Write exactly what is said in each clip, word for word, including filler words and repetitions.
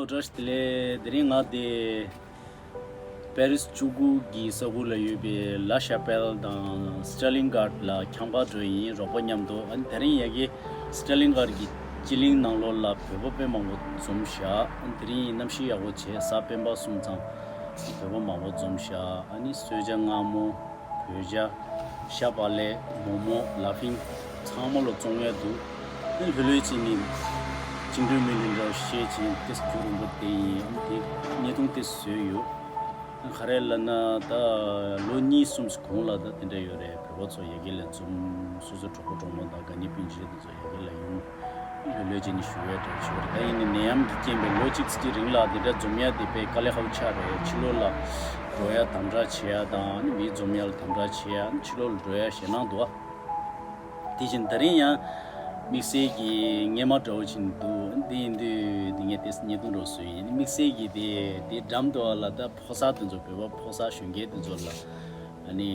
བཀྲ་ཤིས་བདེ་ལེགས། དེ་རིང་ང་དེ་པེ་རིས་བཅུ་དགུ་གི་ས་ཁུལ་ལ་ཡོད་པའི་ལ་ཤ་པེལ་དང་སི་ཊར་ལིང་གྷར་ཌི་ལ་ཁྱམས་པ་འགྲོ་ཡིན། རོགས་པ་མཉམ་དུ། ཨ་ནི་དེ་རིང་ཡ་གི་སི་ཊར་ལིང་གྷར་ཌི་གི་སྤྱི་གླིང་ནང་ལོགས་ལ་བོད་པ་དཔེ་མང་པོ་འཛོམས་ཤག་ཨ་ནི་དེ་རིང་གནམ་གཤིས་ཡག་པོ་བྱས། གཟའ་སྤེན་པ་སོང་ཙང་བོད་པ་མང་པོ་འཛོམས་ཤག་ཨ་ནི་གསོལ་ཇ་མངར་མོ། བོད་ཇ། ཤ་བག་ལེབ། མོག་མོག་ལ་ཕིང་། ཚང་མ་ལོ་བཙོང་ཡ་འདུག་ཨ་ནི་ལྷོད་ལྷོད་བྱས་ནས་བཅིངས་འགྲོལ་མི་འགྲོ་འདྲ་བཤད་བྱས་ཏེ་རྒྱུན་རིང་པོ་བསྡད་ཡིན། ཨ་ནི་དེ་བརྙན་ཐུང་དེ་བཟོས་ཡོད། ཨ་ནི་ག་རེ་ལབ་ན་ད་ལོ་གཉིས་གསུམ་གོང་ལ་ད་དེ་འདྲ་ཡོད་རེད། བོད་པ་ཚོ་ཡ་གི་ལ་འཛོམས། སོ་སོ་གྲོགས་པོ་གྲོགས་མོ་དང་དགའ་ཉེ་སྤུན་མཆེད་དེ་ཚོ་ཡ་གི་ལ་ཡོང་། ལྷོད་ལྷོད་བྱས་ནས་བཞུགས་ཡ་འདྲ་བྱས་པ་རེད། ད་ཡིན་ནའི་ནད་ཡམས་ཀྱི་རྐྱེན་པས་ལོ་གཅིག་ཙམ་གྱི་རིང་ལ་འདི་འདྲ་འཛོམས་ཡ་དེ་དཔེ་དཀའ་ལས་ཁག་པོ་ཆགས་རེད། ཕྱི་ལོགས་ལ་འགྲོ་ཡ་དམ་དྲག་བྱེད་ཡ་དང་། ཨ་ནི་མི་འཛོམས་ཡ་ལ་དམ་དྲག་བྱེད་ཡ། ཨ་ནི་ཕྱི་ལོགས་ལ་འགྲོ་ཡ་ཞེད་སྣང་འདུག་དེ་བཞིན་དེ་རིང་ཡང་དམིགས་བསལ་གྱི་སྔས་མ་འདྲ་བོ་ཅིག་འདུག་དེ་ཡིན་དུས་འདི་ངས་དེ་བརྙན་ཐུང་འདྲ་བོ་བཟོས་ཡིན། དམིགས་བསལ་གྱི་དེ་དེ་འགྲམ་དུ་བ་ལ་ད་ཕོ་གསར་དེ་ཚོ། བོད་པ་ཕོ་གསར་གཞོན་སྐྱེས་དེ་ཚོ་ལ་ཨ་ནི་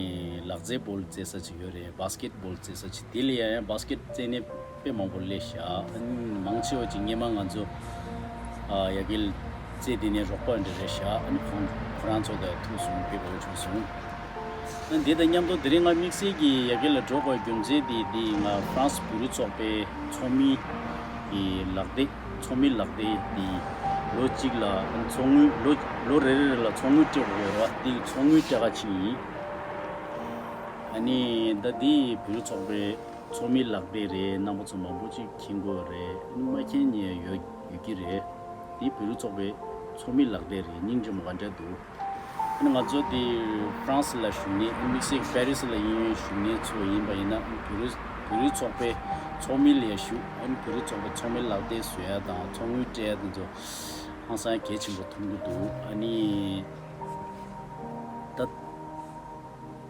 ལག་རྩེད་སྤོ་ལོ་རྩེ་ས་ཅིག་ཡོད་རེད། བཱ་སི་ཀེད་སྦོལ་རྩེ་ས་ཅིག་དེ་ལ་ཡང་བཱ་སི་ཀེད་རྩེ་མཁན་དཔེ་མང་པོ་སླེབས་ཤག་ཨ་ནི་མང་ཆེ་བ་ཅིག་སྔས་མ་ང་ཚོ་ཨ་ཡ་གི་ལ་རྩེ་དེ་ནས་རོགས་པ་འདྲ་རེད་ཤག་ཨ་ནི་ཁོང་ཁོ་རང་ཚོ་དང་ཐུག་སོང་། དཔེ་གོ་བྱུང་སོང་། ཨ་ནི་དེ་དང་མཉམ་དུ་དེ་རིང་ང་དམིགས་བསལ་གྱིས་ཡ་གི་ལ་འགྲོ་དགོས་རྒྱུ་མཚན་དེ་དེ་ང་ཧྥ་རན་སི་བོད་རིགས་ཚོགས་པའི་ཚོགས་མི་གི་ལག་དེབ། ཚོགས་མི་ལག་དེབ་དེ་ལོ་གཅིག་ལ་ཚོགས་དངུལ། ལོ་ལོ་རེ་རེ་ལ་ཚོགས་དངུལ་སྤྲད་དགོས་རེད་བ། དེ་ཚོགས་དངུལ་སྤྲད་ག་ཕྱིན་ཡིན། ཨ་ནི་ད་འདི་བོད་རིགས་ཚོགས་པའི་ཚོགས་མི་ལག་དེབ་རེད། རྣམ་པ་ཚོ་མང་པོ་ཅིག་མཁྱེན་གྱི་ཡོད་རེད། ཨ་ནི་མ་མཁྱེན་མཁན་ཡོད་ཡོད་ཀྱི་རེད། འདི་བོད་རིགས་ཚོགས་པའི་ཚོགས་མི་ལག་དེབ་རེད། སྙིང་རྗེ་མོ་ག་འདྲ་འདུག་ཨ་ནི་ང་ཚོ་འདི་ཧྥ་རན་སི་ལ་བཞུགས་མཁན། ཨ་ནི་དམིགས་བསལ་པེ་རི་སི་ལ་ཡིན་བཞུགས་མཁན་ཚོ་ཡིན་པ་ཡིན་ན། ཨ་ནི་བོད་རིགས་བོད་རིགས་ཚོགས་པའི་ཚོགས་མི་ལ་ཞུགས། ཨ་ནི་བོད་རིགས་ཚོགས་པའི་ཚོགས་མི་ལག་དེབ་བཟོ་ཡ་དང་ཚོགས་དངུལ་སྤྲད་ཡ་དེ་ཚོ་ཧང་སང་གལ་ཆེན་པོ་མཐོང་གི་འདུག་ཨ་ནི་ད་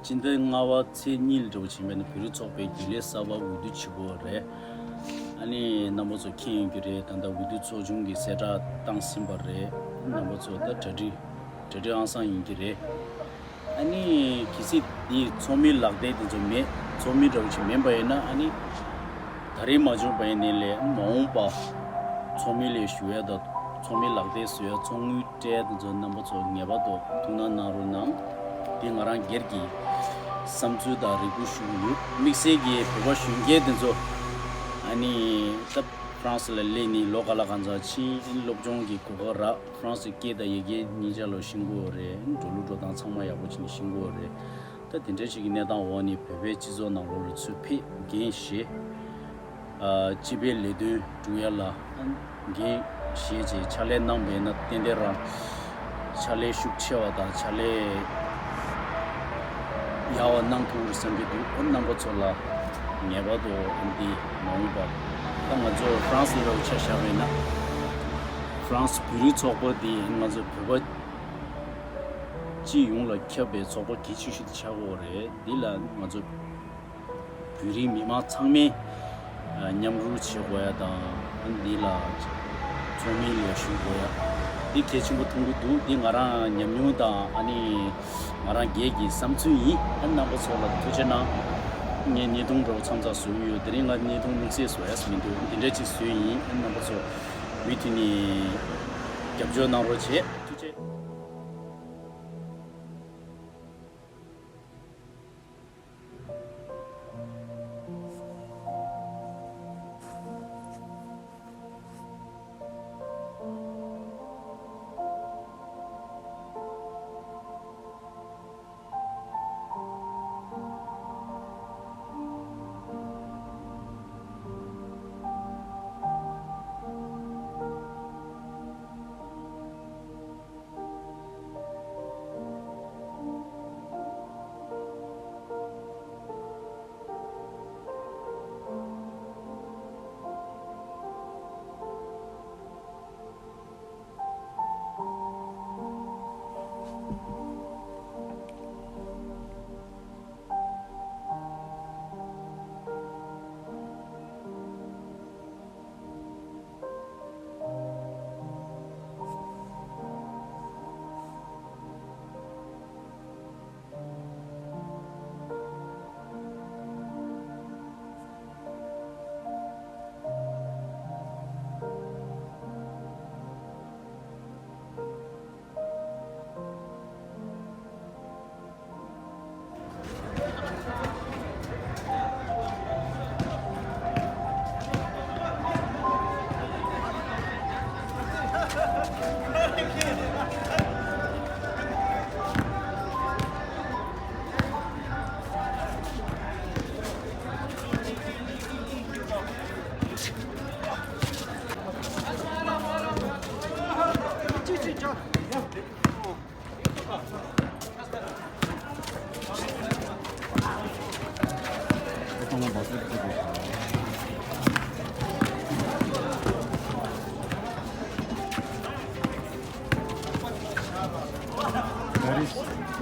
སྤྱི་ཟླ་ལྔ་པ་ཚེས་གཉིས་ལ་འདྲ་བོ་ཕྱིན་པ་ཡིན་ན་བོད་རིགས་ཚོགས་པའི་རྒྱུན་ལས་གསར་པ་འོས་བསྡུ་བྱེད་དགོས་པ་རེད། ཨ་ནི་རྣམ་པ་ཚོ་མཁྱེན་ཡོང་གི་རེད། ད་ལྟ་འོས་བསྡུ་ཚོགས་ཆུང་གིས་གསལ་བསྒྲགས་བཏང་ཟིན་པ་རེད། རྣམ་པ་ཚོ་ད་གྲ་སྒྲིག་གྲ་སྒྲིག་ཧང་སང་ཡིན་གྱི་རེད། ཨ་ནི་གལ་སྲིད་འདི་ཚོགས་མི་ལག་དེབ་དེ་ཚོ་མེད། ཚོགས་མི་འདྲ་བོ་ཅིག་མིན་པ་ཡིན་ན། ཨ་ནི་ད་རེས་མ་བྱུང་པ་ཡིན་ནའི་ལས་མ་འོངས་པ་ཚོགས་མི་ལ་ཞུགས་ཡ་དང་ཚོགས་མི་ལག་དེབ་བཟོ་ཡ་ཚོགས་དངུལ་སྤྲད་ཡ་དེ་ཚོ་རྣམ་པ་ཚོ་ངེས་པར་དུ་ཐུགས་སྣང་གནང་རོགས་གནང་། འདི་ང་རང་སྒེར་གྱི་བསམ་ཚུལ་དང་རེ་སྐུལ་ཞུ་གི་ཡོད། དམིགས་བསལ་གྱི་བོད་པ་གཞོན་སྐྱེས་དེ་ཚོ་ཨ་ནི་ད་ཧྥ་རན་སི་ལ་སླེབས་ནས་ལོ་ག་ལ་གང་འཚམ་ཕྱིན། ཨ་ནི་སློབ་སྦྱོང་གི་གོ་སྐབས་རག་ཧྥ་རན་སི་སྐད་དང་ཡི་གེ་གཉིས་ཆ་ལོ་ཤེས་ཀྱི་ཡོད་རེད། འགྲོ་ལུགས་འགྲོ་སྟངས་ཚང་མ་ཡག་པོ་བྱས་ནས་ཤེས་ཀྱི་ཡོད་རེད། ད་དེ་འདྲ་ཞིག་གི་གནས་སྟངས་འོག་ནས་བོད་པའི་སྤྱི་ཚོགས་ནང་ལོགས་ལ་ཚུར་ཕེབས་འགན་བཞེས། ཨ་སྤྱི་པའི་ལས་དོན་སྒྲུབ་ཡ་ལ་འགན་བཞེས་བྱས་ཕྱག་ལས་གནང་བས་ན་ཏན་ཏན་རང་ཕྱག་ལས་ཤུགས་ཆེ་བ་དང་ཕྱག་ལས་ཡག་པ་གནང་ཐུབ་པར་བསམ་གྱི་འདུག་རྣམ་པ་ཚོ་ལ་ངེས་པར་དུ་འདི་མ་འོངས་པར། ད་ང་ཚོ་ཧྥ་རན་སི་ལ་ཆ་བཞག་པ་ཡིན་ན། ཧྥ་རན་སི་བོད་རིགས་ཚོགས་པ་འདི་ང་ཚོ་བོད་པ་སྤྱི་ཡོངས་ལ་ཁྱབ་པའི་ཚོགས་པ་གལ་ཆེ་ཤོས་དེ་ཆགས་ཀྱི་ཡོད་རེད། འདི་ལ་ང་ཚོ་བོད་རིགས་མི་མང་ཚང་མས་ཨ་མཉམ་རུབ་བྱེད་དགོས་ཡ་དང་། འདི་ལ་ཚོགས་མི་ལ་ཞུགས་དགོས་ཡ་འདི་གལ་ཆེན་པོ་མཐོང་གི་འདུག་འདི་ང་རང་ཉམས་མྱོང་དང་ཨ་ནི་ང་རང་སྒེར་གྱི་བསམ་ཚུལ་ཡིན། ཨ་རྣམ་པ་ཚོ་ལ་ཐུགས་རྗེ་གནང་། ངས་བརྙན་ཐུང་འདྲ་བོ་མཚམས་མཚམས་བཟོ་གི་ཡོད། དེ་རིང་ང་བརྙན་ཐུང་དམིགས་བསལ་བཟོ་ཡ་མི་འདུག་འདི་འདྲ་ཅིག་བཟོས་ཡིན། ཨ་རྣམ་པ་ཚོ་མུ་མཐུད་ནས་རྒྱབ་སྐྱོར་གནང་རོགས་བྱེད། ཐུགས་རྗེ་ཆེ།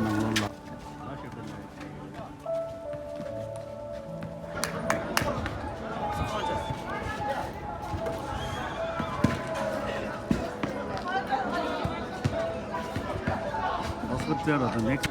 ནང་ལོགས་ལ། Let's go there, the next.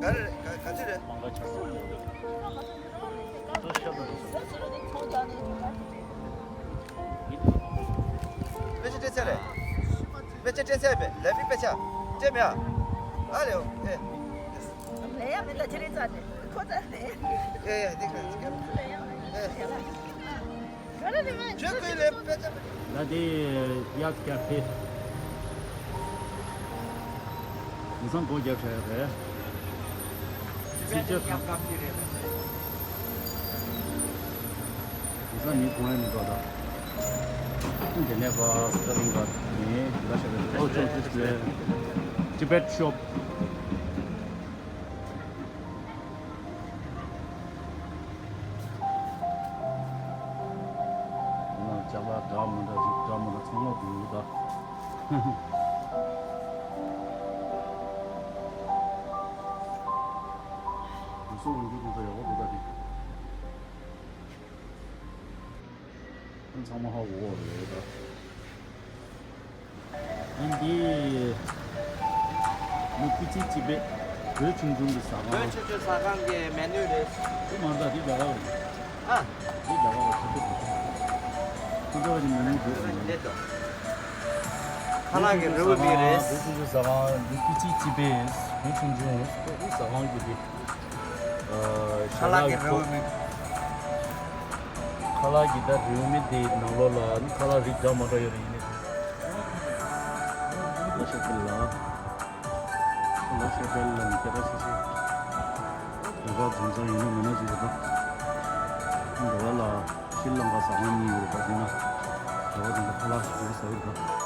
ག་རེ་རེད། ག་ག་ཚོད་རེད། མང་ག་ཆགས་སོང་། དཔེ་ཆ་སྤྲད་ཚར་རེད། དཔེ་ཆ་སྤྲད་ཚར་བས། ལས་མི་དཔེ་ཆ་སྤྲད་མེད་ཨ། ཨ་ལེའོ་ཨེ། ལས་ཡ་མི་ལ་ཆེ་རེ་ཙག་ནས་ཁོ་ཚ་ལས། ཨེ་ཨེ་འདི་ག་ལས་ཡ་མི་ལ་ཆེ་རེ་ཙག་ནས། ཁྱོད་ཀྱི་ལས་དཔེ་ཆ་མི། ད་དེ་གཡག་སྐྱ་ཕེ། དེང་སང་སྒོ་བརྒྱབ་བཞག་ཡོད་རེད། ཚིག་ཆ་གང་། དེང་སང་མི་གོང་ཡང་མི་འགྲོ་ད། དེ་ནས་པ་སི་ཏ་ལིང་ག་ནི་ལ་ཤ་རེད། ཨོ་ཅོ་ཅོ་ཅོ། Tibet shop། ང་ཅ་ལག་འདྲ་མི་འདྲ་རིགས་འདྲ་མི་འདྲ་ཚང་མ་འདུག་ད། དུས་སོ་འོང་རྒྱུ་དེ་ཚོ་ཡག་པོ་འདུག་ད་དེ། ཚང་མ་ཧ་གོ་གི་རེད་ད། ཨ་འདི་ནི་ཀི་ཅི་ཅི་པེ་བོད་ཆུང་ཆུང་གི་ཟ་ཁང་། བོད་ཆུང་ཆུང་ཟ་ཁང་གི་མེ་ནུ་རེད། དེ་མ་འདྲ་དེ་རྒྱ་གར་རེད། ཨ། དེ་རྒྱ་གར་རེད། ཁ་ཐུག་ཁ་ཐུག་གི་མེ་ནུ་བོད་རེད། ཁ་ལག་གི་རི་བོ་མི་རེད། བོད་ཆུང་ཆུང་ཟ་ཁང་ནི་ཀི་ཅི་ཅི་པེ་བོད་ཆུང་ཆུང་ཟ་ཁང་གི་དེ། ཁ་ལག་གི་རི་བོ་མི། ཁ་ལག་གི་ད་རི་བོ་མི་དེ་ནང་ལོགས་ལ་ནི་ཁ་ལག་རིགས་འདྲ་མ་འདྲ་ཡོད་རེད་ཡིན་ནའི། ལ་ཤ་པེལ་ལ། ལ་ཤ་པེལ་ལ་ནི་སྐད་གྲགས་ཆེ་ཤོས། བོད་པ་རྫོང་ཚང་ཡིན་ན་མིན་ན་ཅིག་རེད་ད། འདི་བ་ལ་ཤྲི་ལང་ཀ་ཟ་ཁང་གཉིས་ཡོད་རེད་ད། དེ་ན་བོད་པ་རྫོང་ཚང་ཁ་ལག་ཞིག་ཟ་གི་རེད་ད།